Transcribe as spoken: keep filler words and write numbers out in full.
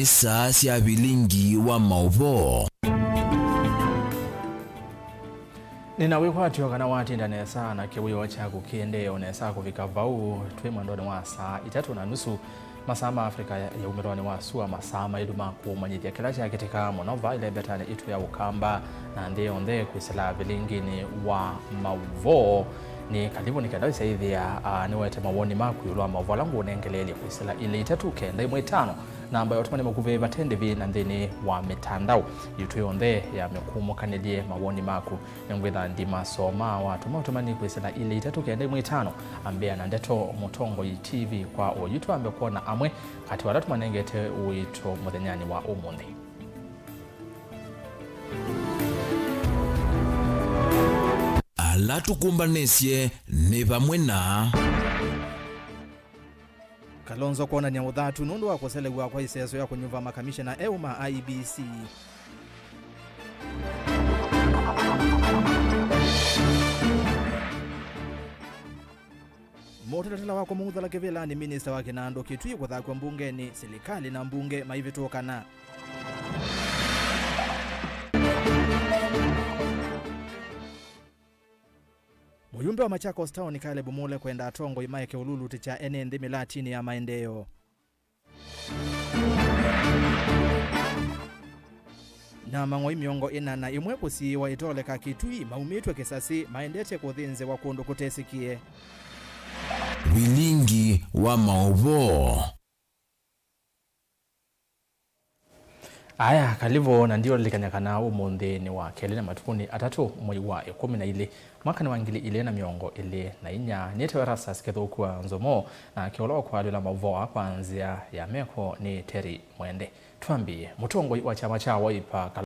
Saa sya vilingi wa maũvoo. Nĩna wĩkwatyo kana watinda nesa na kĩwĩoo kyaku kĩendee o nesa kũvika vau. Twĩ mwendonĩ wa saa itatũ na nusu, masaa ma Africa ya, ya umĩlonĩ wa sua, masaa maĩlu ma kũmanyĩthya kĩla kyakĩtĩka mũno vaa ĩlembetanĩ itũ ya Ũkamba na nthĩ yonthe kwĩsĩla vilinginĩ wa maũvoo. Nĩ kalivu nĩ kenda wĩsyaĩthĩa, a, nĩwete mawoni maku ĩũlũ wa maũvoo ala ngũũnengeleelye kwĩsĩla ilĩ itatũ kenda ĩmwe ĩtano. Namba ya ũtũmani mũkuvĩ vate ndĩvi na nthĩnĩ wa mĩtandao yitũ yonthe ya mĩkũmũkanĩlye mawoni maku. Nĩngwĩtha ndimasoma watũma ũtũmani kwĩsĩla ilĩ itatũ kenda ĩmwe ĩtano. Ambĩa na ndeto Mũtongoi T V kwa oyu twambe kwona amwe katĩ wa ala tũmanengete ũito mũthenyanĩ wa ũmũnthĩ. Ala tũkũmbanĩsye nĩ vamwe na Kalonzo kwonany'a ũthatu nũndũ wa kũselew'a kwa ĩseso ya kũnyuva makamishena eũ ma I E B C. Mũtalatala wa kũmũng'uthũla kĩvĩlanĩ minista wa kĩnandũ Kitui kũthakw'a mbungenĩ, silikalĩ na mbunge maivĩtũkana. Mũyumbe wa Machakos Town Caleb Mule kwenda atongoi maeke ũlulutĩkya ene nthĩ mĩlatinĩ ya maendeeo. Na mang'oi mĩongo ĩna na ĩmwe kũsiĩĩwa ĩtoleka Kitui maumĩtw'e kĩsasĩ maendete kũthĩnzĩwa kũndũ kũtesĩkĩe. Vilingi wa maũvoo. Aya, kalivu, na ndiũlilikany'a kana ũmũnthĩ nĩ wa kelĩ na matukũnĩ atatũ mwei wa ĩkũmi na ilĩ, mwakanĩ wa ngili ilĩ na mĩongo ĩlĩ na inya. Nĩtawa Erastus Kĩthũku wa Nzomo, na kĩolo kwalĩla maũvoo kwa nzĩa ya meko nĩ Terry Mwende. Twambie, mũtongoi wa kyama kya Wiper,